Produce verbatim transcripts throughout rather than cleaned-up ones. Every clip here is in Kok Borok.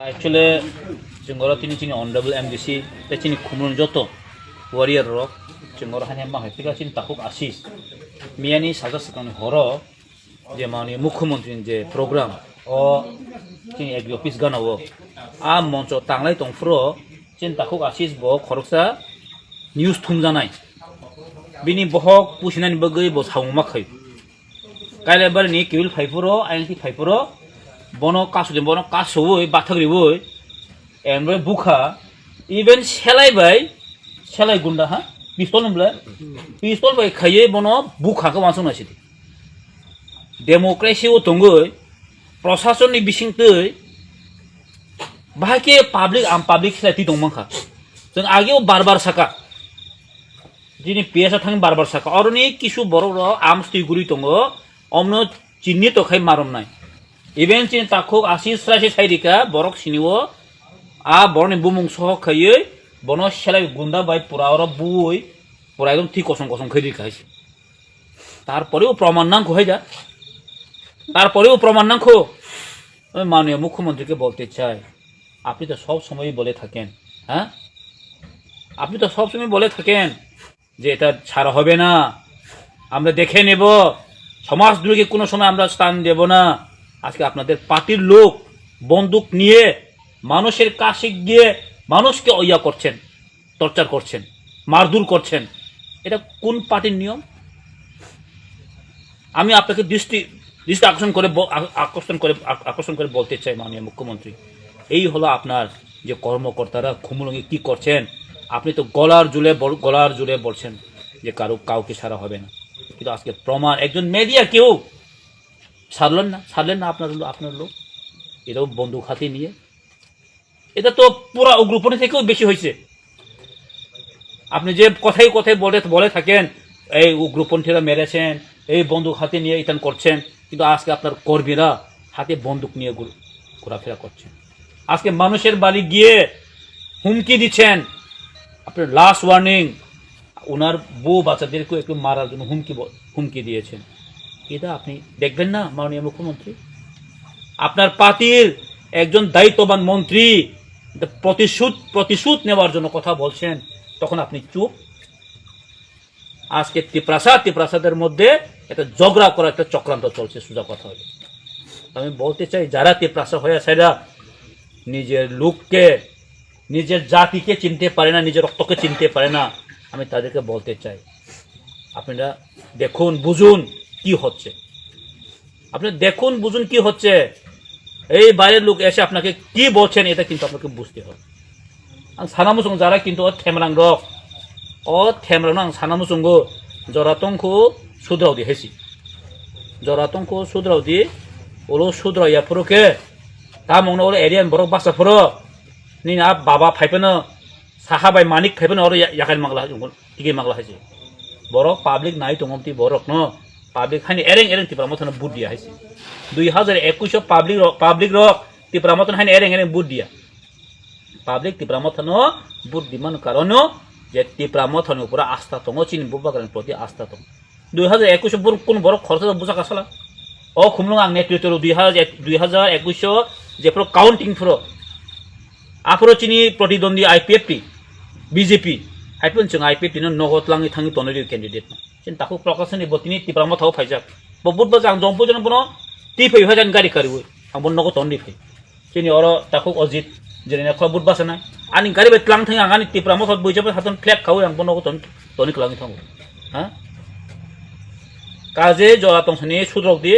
Actually, chwng oro tini chini honorable M D C tei chini khumulwng joto warrior rok chwng oro hani ma hai phika chini takhuk Ashish miyani sajak swkangni horo je mani mukhyamantri ni je program o chini agri office gana o a moncho tanglai tongphuru chini takhuk Ashish bo khoroksa news thumjanai bini bohok pusinani bagwi bo samung ma khai. Kailabari ni kibil phaiphuru, ayang si phaiphuru, bono kasu de, bono kasu oi, bathak riwi, emre bukha, even selai bai, selai gunda ha, pistol nung bla, pistol bai khaiye bono bukha ka wansung na sidi. Democracy o tongoi, prosason ni bising twi, bahai ke public, am public selai twi tong mankha. Jeng agi o bar bar saka. Jini P S a thang bar bar saka, oroni kisu borok rok arms twi guri tongo, omno chinni to khai marom nai. Even chini takhuk Ashish srai se sai rika, borok sini o, a borokni bumung sohok khaiwi, bono selai gunda bai pura oro bui, pura ekdom thik kosong kosong khai rika hai se. Tarpore o proman nangkho hai da. Tarpore o proman nangkho. Oi manya mukhyamantri ke bolte chai. Apni to sob somoi bole thaken, ha? Apni to sob somoi bole thaken. যে এটা ছাড়া হবে না, আমরা দেখে নেব, সমাজদ্রোহীকে কোনো সময় আমরা স্থান দেব না। আজকে আপনাদের পার্টির লোক বন্দুক নিয়ে মানুষের কাছে গিয়ে মানুষকে ইয়া করছেন, টর্চার করছেন, মারধর করছেন। এটা কোন পার্টির নিয়ম? আমি আপনাকে দৃষ্টি দৃষ্টি আকর্ষণ করে ব- আ- আকর্ষণ করে আ- আকর্ষণ করে বলতে চাই, মাননীয় মুখ্যমন্ত্রী, এই হলো আপনার যে কর্মকর্তারা খুমুলুঙে কি করছেন। আপনি তো গলার জুলে বল- গলার জুলে বলছেন যে কারো কাউকে ছাড়া হবে না, কিন্তু আজকে প্রমাণ, একজন মিডিয়া কেউ ছাড়লেন না, ছাড়লেন না আপনার লো- আপনার লোক, এটাও বন্দুক হাতে নিয়ে। এটা তো পুরা উগ্রপন্থী থেকেও বেশি হয়েছে। আপনি যে কথায় কথায় বলে বলে থাকেন, এই উগ্রপন্থীরা মেরেছেন, এই বন্দুক হাতে নিয়ে ইতান করছেন, কিন্তু আজকে আপনার কর্মীরা হাতে বন্দুক নিয়ে ঘুর- ঘোরাফেরা করছেন। আজকে মানুষের বাড়ি গিয়ে হুমকি দিচ্ছেন। আপনার লাস্ট ওয়ার্নিং, ওনার বউ বাচ্চাদেরকেও একটু মারার জন্য হুমকি ব- হুমকি দিয়েছেন। এটা আপনি দেখবেন না, মাননীয় মুখ্যমন্ত্রী? আপনার পার্টির একজন দায়িত্ববান মন্ত্রী এটা প্রতিশোধ প্রতিশোধ নেওয়ার জন্য কথা বলছেন, তখন আপনি চুপ। আজকে তিপ্রাসা তিপ্রাসাদের মধ্যে একটা ঝগড়া করা, একটা চক্রান্ত চলছে, সোজা কথা হলো। আমি বলতে চাই, যারা তিপ্রাসা হয়ে আছে, এরা নিজের লোককে, নিজের জাতিকে চিনতে পারে না, নিজের রক্তকে চিনতে পারে না, আমি তাদেরকে বলতে চাই, আপনারা দেখুন, বুঝুন কি হচ্ছে। আপনি দেখুন, বুঝুন কি হচ্ছে। এই বাইরের লোক এসে আপনাকে কি বলছেন, এটা কিন্তু আপনাকে বুঝতে হবে। Ang sana muchung jara kintu o themrang rok, o themrang no ang sana muchungo jora tongkhu sudrao di haisi. Jora tongkhu sudrao di, ulo sudrao ya phuru khe, tamung no ulo area ni borok basa phuru, nini a baba phai phano, saha bai manik phai phano oro ya-, yakan magla, tigi magla haisi. Borok public nai tongom ti borok no, public hani ereng ereng Tipra Motha no vote dia haisi. Dui hazar ekush o public rok, public rok Tipra Motha no hani ereng ereng vote dia. Public Tipra Motha no vote dimani karon no je Tipra Motha ni upore asta tongo, chini bubagra ni proti asta tongo. Dui hazar ekush o bor-, kun borok khoroksa busa kasala. O khumlung ang netritwo rw dui hazar, dui hazar ekush o jephuru counting phuru. Aphuru chini protidwandi I P F T, B J P. Hai phuru chwng I P F T no nogo tlangwi thangwi tonwi rw candidate no. Chini takhuk Prakash ni bo tini Tipra Motha o phaijak. Bo vote bajak ang jong pujono bono twi phai phai jani gari kariwi. Ang bono nogo ton di phai. Chini oro takhuk Ojit, jeni na khwa vote basa na. Ani gari bai tlang thang ang ani Tipra Motha buija bai haton flag khawi ang bono nogo ton, toni kwlangwi thango. Ha? Kaje jora tongsani sudrok di,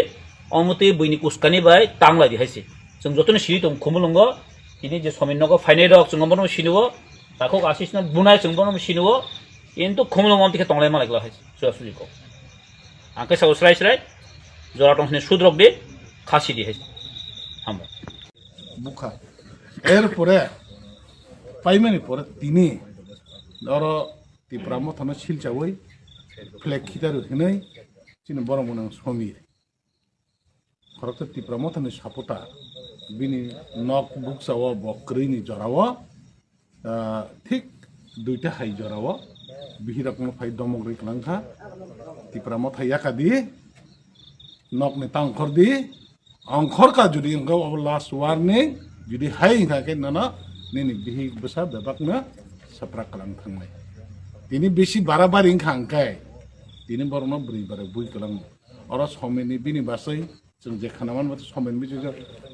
omotwi buini uskani bai tanglai di haisi. Chwng jotoni siri tong khumulungo, tini je somin nogo phainai rok chwng bono siniwo, takhuk Ashish no bunai chwng bono siniwo, kintu khumulungo omtwi khe tonglai malai kwlai haisi. Suja suji kok. Ang khe sao srai srai, jora tongsani sudrok di, khasi di hai. Hambai. Bukha. Erpore, paimani pore tini, oro Tipra Mothano silchawi, flag khitarwi hinwi, chini borok mwnang Somir. Khoroksa Tipra Mothani supporter, bini nok buksa o bo kwrwini jora o, ah, thik duita hai jora o bihirokno phai domok rwi kwlangkha. Tipra Motha yaka di, nokni ta ongkhor di, ongkhor ka jodi wngkha obo last warning, Jodi hai wngkha khe nono nini bihik bwsa bebakno sapra kwlang thangnai. Tini bisi barabari wngkha hwnkhe tini borokno bwrwi barai bui kwlango. Oro somenni bini basai chwng je khana manbo somen bisi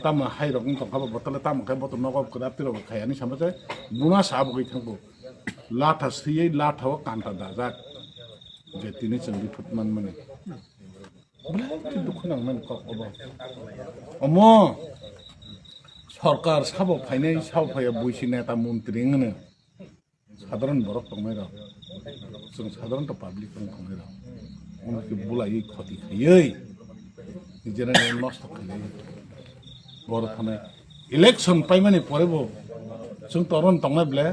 tamo hai rok wng tongkha bo botole tamo khe boto nogo kwrap tiro bo khayani sama se buna sa bo gwi thangbo. Latha siyai latha o kanta dajak je tini chwng rithut manmani. Belai khe dukhu nangmani kok obo. Omo sorkar sabo phainai sabo phaiya buisi neta montri wngno. Sadharan borok tongnai rok. Chwng sadharan to public tong tongnai rok. Omo khe bulaiwi khoti khaiwi. Nijera nosto khaiwi. Borok thane election paimani pore bo chwng toron tongnai ble.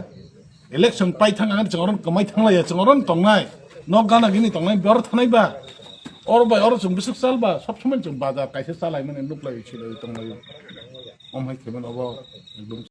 Election pai thang ang chwng oron kwmai thanglaiya chwng oron tongnai. Nok gana gini tongnai bor thanai ba. Or bai oro chwng bisuk chal ba sob somoi chwng bazar kaisa chalai mani nuklai chilai tonglai. Om hai khe mano bo ekdom